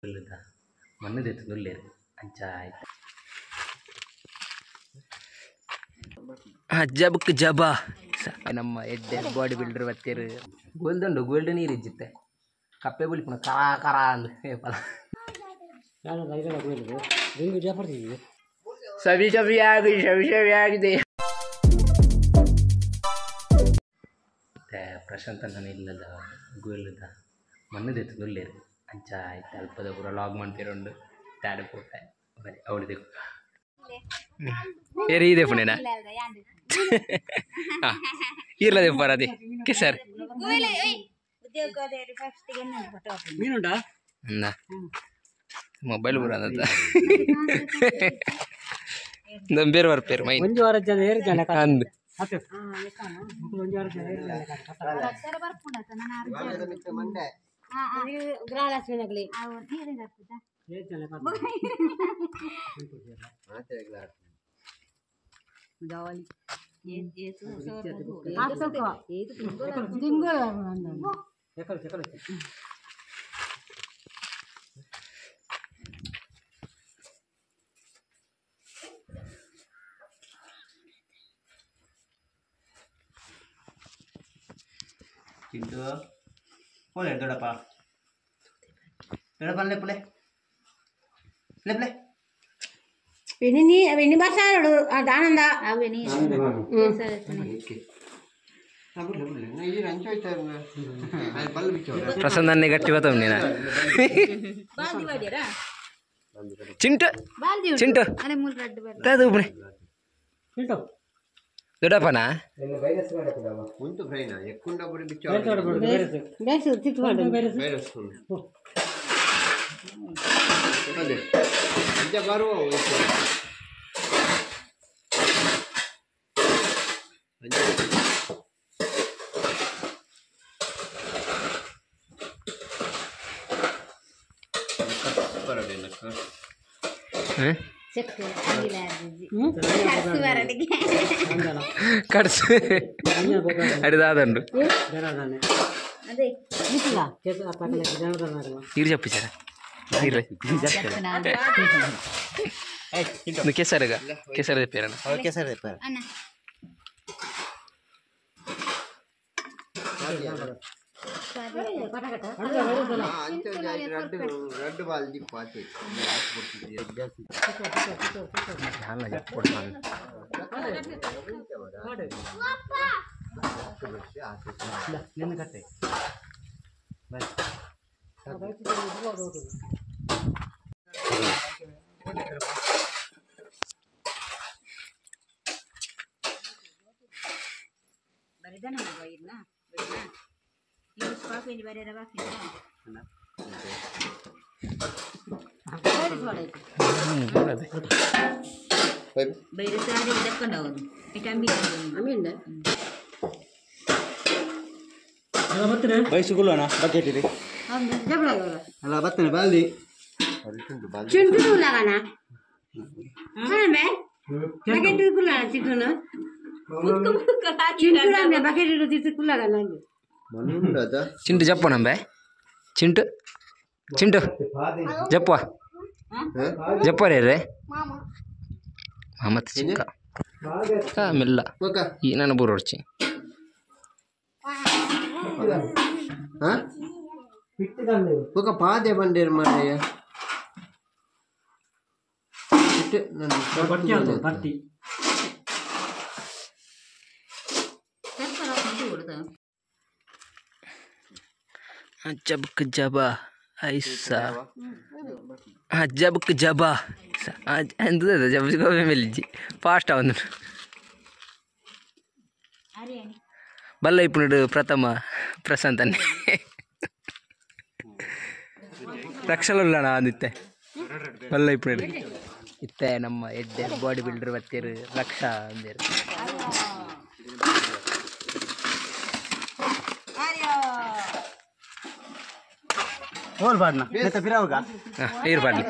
ಮಣ್ಣು ದೆತ್ತೊಂದುಲ್ಲೆರ್ ಅಂಚ ಆಯ್ತು ಜಬಕ್ ಜಬ ನಮ್ಮ ಎಡ್ಡೆ ಬಾಡಿ ಬಿಲ್ಡರ್ ಬತ್ತೆರ್ ಗೋಲ್ದುಂಡು ಗೋಲ್ಡ್ ನೀರು ಇಜ್ಜಿತ್ತೆ ಕಪ್ಪೆ ಬುಲಿಪುನ ಕರಾ ಕರಾ ಅಂದ್ ಏಪಲ ಸವಿ ಸವಿಯಾಗಿ ಸವಿ ಸವಿಯಾಗಿದೆ. ಪ್ರಶಾಂತ್ ಅಣ್ಣನ ಇಲ್ಲದ ಗೋಲ್ದ ಮಣ್ಣು ದೆತ್ತೊಂದುಲ್ಲೆರ್ ಅಂಚ ಆಯ್ತು ಅಲ್ಪದ ಪೂರ ಲಾಗ್ ಮನ್ಪೆರುಂಡು ದಾದ ಪೋಪೆ ಬರಿ ಅವಳು ಏರಿ ಇದೆ ಪುಣೆನಾ ಇರ್ಲದೆ ಪರದೆ ಕೆಸರ್ ಮೊಬೈಲ್ ಪೂರ ಬೇರೆ ಬರ್ಪೇರು ಮೈ ಅಂದ್ ಚಿಂಟು ಹೋಲೆ ದೊಡ್ಡಪ್ಪ ದೊಡ್ಡಪ್ಪ ಲೆಪ್ಪಲೆ ಲೆಪ್ಪಲೆ వెన్ని వెన్ని బస్సాడు ఆనంద ಪ್ರಸನ್ನ ಅನ್ನೆ ಗಟ್ಟಿ ಬತ್ತವ ನೀನ ಚಿಂಟು ಚಿಂಟು ತದು ಉಬ್ರೆ ದೊಡ್ಡಪ್ಪನಾ ಕಡ್ಸ್ ಅಡಿದಾದಂಡು ನೀರು ಚಪ್ಪಿಚಾರ ಕೆಸರುಗ ಕೆಸರು ತೆಪ್ಪಾರಣ ಕೆಸರು ತೆಪ್ಪಾರ చింటూ లాగానా బకెట్ కుల్లానా చింటూను చింటూ బకెట్ తిట్టు కుల్లాగానా ಚಿಂಟು ಜಪ್ಪನಂಬೆ ಚಿಂಟು ಚಿಂಟು ಜಪ್ಪ ಜಪ್ಪರೇ ರೇ ಮತ್ತೆ ಚಿಕ್ಕ ಮೆಲ್ಲ ಈ ನಾನು ಬರೋಡ್ಚಿ ಪಾದೆ ಬಂಡೇರು ಮಾರಯ್ಯ ಜಬಕ್ ಜಬ ಐಸಾ ಜಬಕ್ ಜಬ ಎಂತದ ಜಬ್ ಮೆಲ್ಲಿಜ್ಜಿ ಫಾಸ್ಟ್ ಅವನು ಬಲ್ಲ ಇಪ್ಪುನುಡು ಪ್ರಥಮ ಪ್ರಶಾಂತ್ ಅನ್ನೆ ರಕ್ಷಲುಲ್ಲಣ ಅಂದಿತ್ತೆ ಬಲ್ಲ ಇಪ್ಪುನುಡು ಇತ್ತೆ ನಮ್ಮ ಎಡ್ಡೆ ಬಾಡಿ ಬಿಲ್ಡರ್ ಬತ್ತೀರು ರಕ್ಷಾ ಅಂದಿರು. ನೀರು ಪಾಡ್ಲಿ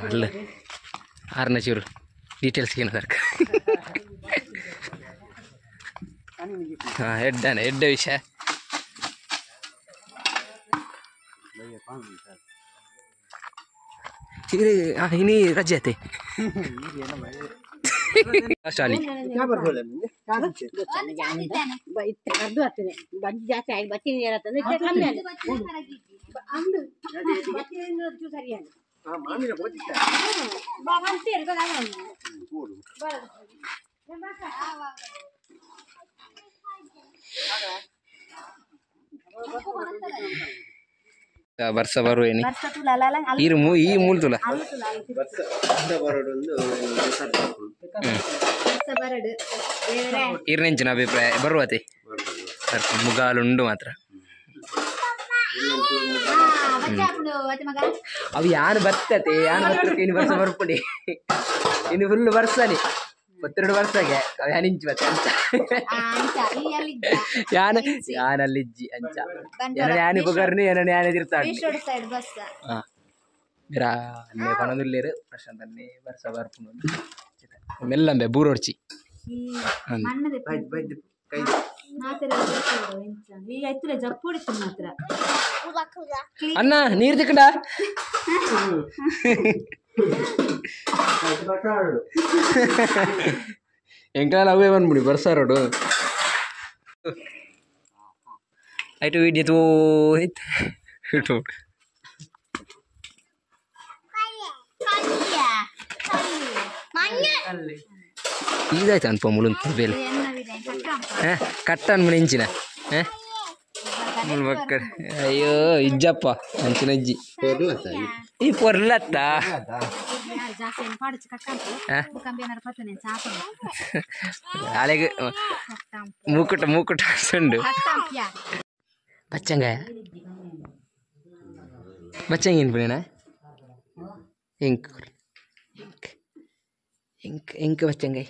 ಅಲ್ಲ ಆರನೇ ಚೂರು. ಡೀಟೇಲ್ಸ್ ಏನು ಸರ್ ಹಾಂ ಎಡ್ಡಾನೆ ಎಡ್ಡೆ ವಿಷಯ ಇನಿ ರಜೆ ಆತೆ ಶಾಲಿ ಬರ್ಸ ಬರುವೇನಿ ಈ ಮೂಲ್ ತುಲ ಇರ್ನೆಂಚಿನ ಅಭಿಪ್ರಾಯ ಬರುವತೆ ಮುಗಾಲುಂಡು ಮಾತ್ರ ಅವು ಯಾನು ಬರ್ತತೆ ಯಾನು ಬರ್ತಕ್ಕೆ ಇನ್ನು ಬರ್ಸ ಬರ್ಪುಡಿ ಇನ್ನು ಫುಲ್ ಬರ್ಸಲಿ 12 ವರ್ಷಗೆ ಅವು ಯಾನು ಇಂಚು ಬತ್ತೆ ಅಂಚ ಯಾನು ಯಾನಲ್ಲಿಜ್ಜಿ ಅಂಚ ಏನ ಯಾನಿ ಪುಗರ್ನಿ ಏನ ಯಾನೆ ತಿರ್ತಾಡಿ ಹಾಂ ಬೇರ ಅಲ್ಲೇ ಪಣದುಲ್ಲೇರು ಪ್ರಶಾಂತ್ ಅನ್ನೇ ಬರ್ಸ ಬರ್ಪುಂಡು ಮೆಲ್ಲಂಬೆ ಬೂರೋಡ್ಚಿ ಅಣ್ಣ ನೀರು ತಿಕ್ಕಂಡ ಎಂಕಾಲ ಅವೇ ಬಂದ್ಬಿಡಿ ಬರ್ಸಾರೋಡು ಐಟು ವಿಡಿಯೋ ತೋ ಇದಾಯ್ತು ಅನ್ಪ ಮುಳುಂತ ಬೇಲೆ ಕಟ್ಟ ಅನ್ಮನೆ ಇಂಚಿನ ಮುಳ್ಬಕ್ಕಡೆ ಅಯ್ಯೋ ಇಜ್ಜಪ್ಪ ಅಂಚಿನ ಇಜ್ಜಿ ಈ ಪೊರ್ಲತ್ತ ಅಲೆಗೆ ಮೂಕುಟ ಮೂಕುಟ ಸುಂಡು ಬಚ್ಚಂಗಾಯ ಬಚ್ಚಂಗ ಏನು ಪುಣೇನ ಇಂಕ್ ಇಂಕ್ ಇಂಕ್ ಇಂಕ್ ಬಚ್ಚಂಗಾಯ್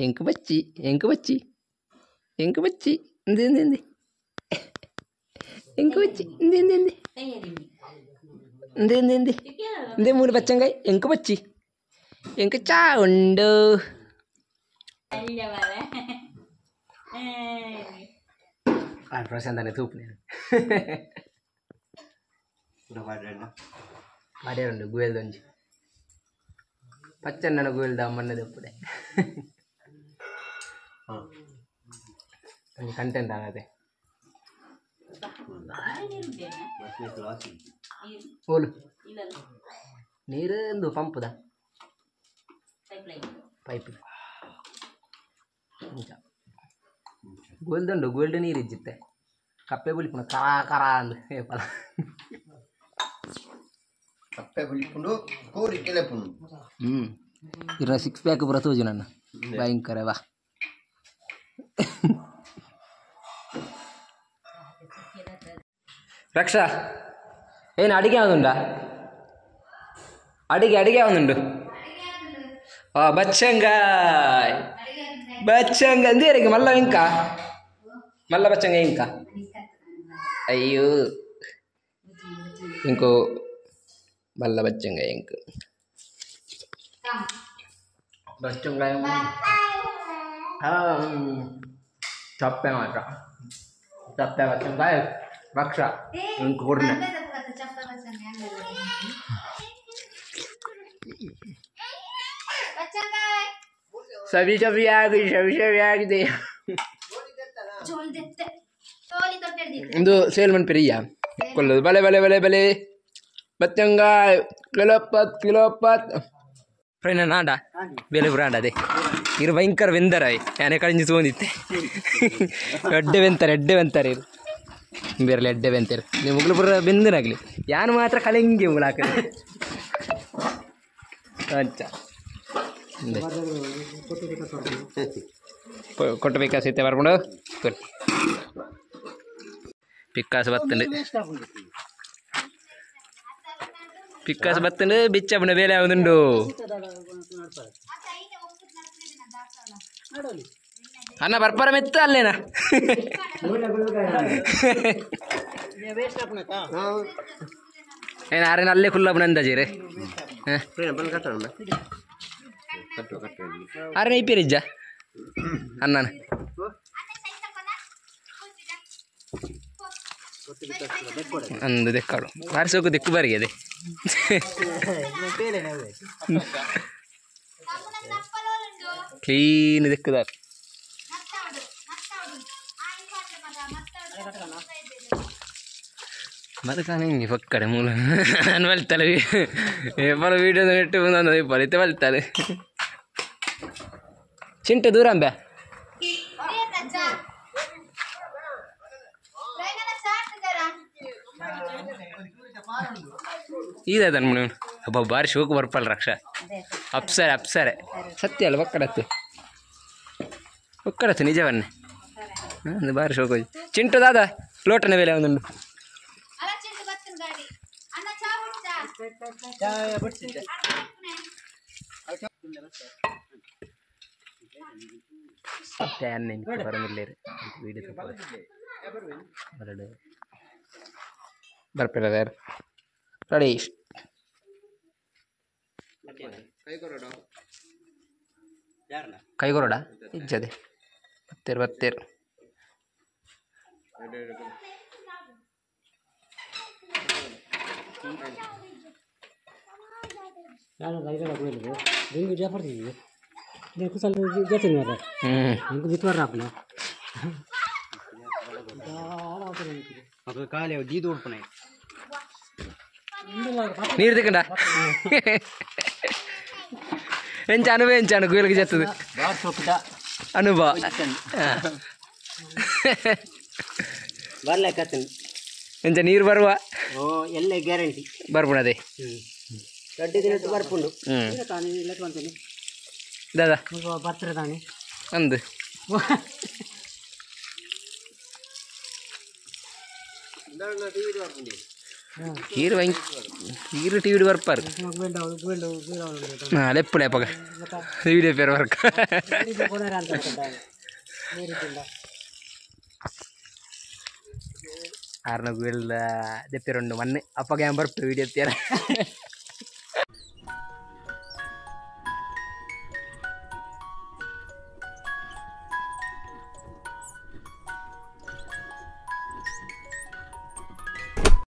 ಎಂಕ್ ಬಚ್ಚಿ ಎಂಕ್ ಬಚ್ಚಿ ಎಂಕ್ ಬಚ್ಚಿ ಇಂದೆ ಇಂದೆ ಇಂದೆ ಎಂಕ್ ಬಚ್ಚಿ ಇಂದೆ ಇಂದೆ ಇಂದೆ ಇಂದೆ ಇಂದೆ ಇಂದೆ ಇಂದೆ ಮೂರು ಬಚ್ಚಂಗಾಯ್ ಎಂಕ್ ಬಚ್ಚಿ ಎಂಕ್ ಚಾ ಉಂಡು ಪ್ರಶಾಂತ್ ತೂಪು ಪಾಡ್ಯಾರುಂಡು ಗುವೆಲ್ದೊಂಜಿ ಪಚ್ಚಣ್ಣನ ಗುವೆಲ್ದ ಅಮ್ಮಣ್ಣದ ಉಪ್ಪುಡೆ ಒಂಜಿ ಕಂಟೆಂಟ್ ಆಗತ್ತೆ ಓಲು ನೀರು ಒಂದು ಪಂಪುದ ಪೈಪ್ ಗೋಲ್ದುಂಡು ಗೋಲ್ಡ್ ನೀರು ಇಜ್ಜಿತ್ತೆ ಕಪ್ಪೆ ಬುಲಿಪುಂಡು ಕರಾ ಕರಾ ಅಂದು ಏಪಲ ಕಪ್ಪೆ ಬುಲಿಪುಂಡು ಕೋರಿ ಕೆಲೆಪುಂಡು ಇರ ಸಿಕ್ಸ್ ಪ್ಯಾಕ್ ಪೂರ ತೋಜು ನನ್ನ ಭಯಂಕರ ವಾ ರಕ್ಷಾ ಏನು ಅಡಿಗೆ ಯಾವುದುಂಡ ಅಡಿಗೆ ಅಡಿಗೆ ಯಾವುದುಂಡು ಆ ಬಚ್ಚಂಗಾಯ್ ಬಚ್ಚಂಗ ಅಂದೇರಿಗೆ ಮಲ್ಲ ಇಂಕ ಮಲ್ಲ ಬಚ್ಚಂಗ ಇಂಕ ಅಯ್ಯೋ ಇಂಕೋ ಮಲ್ಲ ಬಚ್ಚಂಗ ಇಂಕ್ ಬಚ್ಚಂಗಾಯ ಚಪ್ಪೆ ಮಾತ್ರ ಚಪ್ಪೆ ಬಚ್ಚಂಗಾಯ ರಕ್ಷಾ ಇಂಕ್ ಕೊಡ್ನೆ ಸವಿ ಸವಿ ಆಗಿ ಸವಿ ಸವಿ ಆಗಿದೆ ಒಂದು ಸೇಲ್ ಮನ್ಪೆರಿಯ ಕೊಲ್ಲದು ಬಲೆ ಬಲೆ ಬಲೆ ಬಲೆ ಬಚ್ಚಂಗಾಯ್ ಕಿಲೋಪತ್ ಕಿಲೋಪತ್ ಫ್ರೆಂಡ್ ನಾಡ ಬೇಲೆ ಬ್ರಾಂಡ್ ಅದೇ ಇರು ಭಯಂಕರ ಬೆಂದರ ಯಾನೆ ಕಳಿಂಜಿ ತಗೊಂಡಿತ್ತೆ ಎಡ್ಡೆ ಬೆಂತಾರೆ ಎಡ್ಡೆ ಬೆಂತಾರೆ ಇರು ಬೇರೆ ಎಡ್ಡೆ ಬೆಂತಾರೆ ನೀವು ಮುಗ್ಲು ಪೂರ ಬೆಂದನಾಗಲಿ ಯಾನು ಮಾತ್ರ ಕಳಿಂಗಿ ಮುಗುಳು ಅಂಚ ಕೊಟ್ಟು ಬೇಕಾಸೈತೆ ಬರ್ಕೊಂಡು ಪಿಕ್ಕಾಸು ಬತ್ತಂಡು ಪಿಕ್ಕಾಸು ಬತ್ತಂಡು ಬಿಚ್ಚಪ್ಪನ ಬೇಲೆ ಯಾವುದುಂಡು ಅಣ್ಣ ಬರ್ಪರ ಮೆತ್ತ ಅಲ್ಲೇನಾ ಏನು ಆರೇನು ಅಲ್ಲೇ ಕುಲ್ಲ ಅಂದಾಜಿರೆ ಆರೇನ ಇಪ್ಪಿರಿಜ್ಜ ಅಣ್ಣನ ಅಂದು ದೆಕ್ಕಾಡು ಬಾರಿ ಸೋಕು ದಿಕ್ಕು ಬಾರಿಗೆ ಅದೇ ಕ್ಲೀನ್ ದಿಕ್ಕುದಾರ ಬದುಕಾನೆ ಹಿಂಗೆ ಪಕ್ಕಡೆ ಮೂಲ ನಾನು ಬಲ್ತಾಳೆ ಏಪಲ ವೀಡಿಯೋ ನೆಟ್ಟು ಬಂದು ಇಪ್ಪಲ ಇತ್ತೆ ಬಲ್ತಾಳೆ ಚಿಂಟೆ ದೂರ ಅಂಬೆ ಇದೆ ಮುನಿ ಅಬ್ಬ ಬಾರಿ ಶೋಕು ಬರ್ಪಲ್ಲ ರಕ್ಷ ಅಪ್ಸರೆ ಅಪ್ಸರೆ ಸತ್ಯ ಅಲ್ಲ ಒಕ್ಕಡತ್ತು ಒಕ್ಕಡತ್ತು ನಿಜವನ್ನೇ ಒಂದು ಬಾರಿ ಶೋಕು ಚಿಂಟು ದಾದ ಲೋಟನ ಮೇಲೆ ಒಂದುಂಡು ಬರ್ಪಿಲ್ಲ ರೆಡಿ ಕೈಗೊರಡ ಇಜ್ಜದೆ ಬತ್ತೇರು ಬತ್ತೇರು ನೀರು ತಿಕ್ಕಂಡ ಎಂಚ ಅನುಭವ ಎಂಚ ಅನು ಗುಯಲ್ಗೆ ಜತ್ತದು ಅನುಭವ ಎಂಚ ನೀರು ಬರುವ ಓ ಎಲ್ಲ ಗ್ಯಾರಂಟಿ ಬರ್ಪುಣದೆ ದೊಡ್ಡ ದಿನಟ್ಟು ಬರ್ಪುಂಡು ದಾದಾ ಬರ್ತಾರೆ ತಾನೆ ಅಂದು ಕೀರು ಕೀರು ಟಿ ವಿ ಬರ್ಪಾರು ಹಾಂ ಲೆಪ್ಪುಳೆ ಅಪ್ಪಗ ವೀಡಿಯೋ ಪೇರ್ ವರ್ಕ ಆರ್ನ ಗುವೆಲ್ದ ದೆಪ್ಪಿರುಂಡು ಮೊನ್ನೆ ಅಪ್ಪಗ ಏನ್ ಬರ್ಪು ವೀಡಿಯೋ ತೇರ.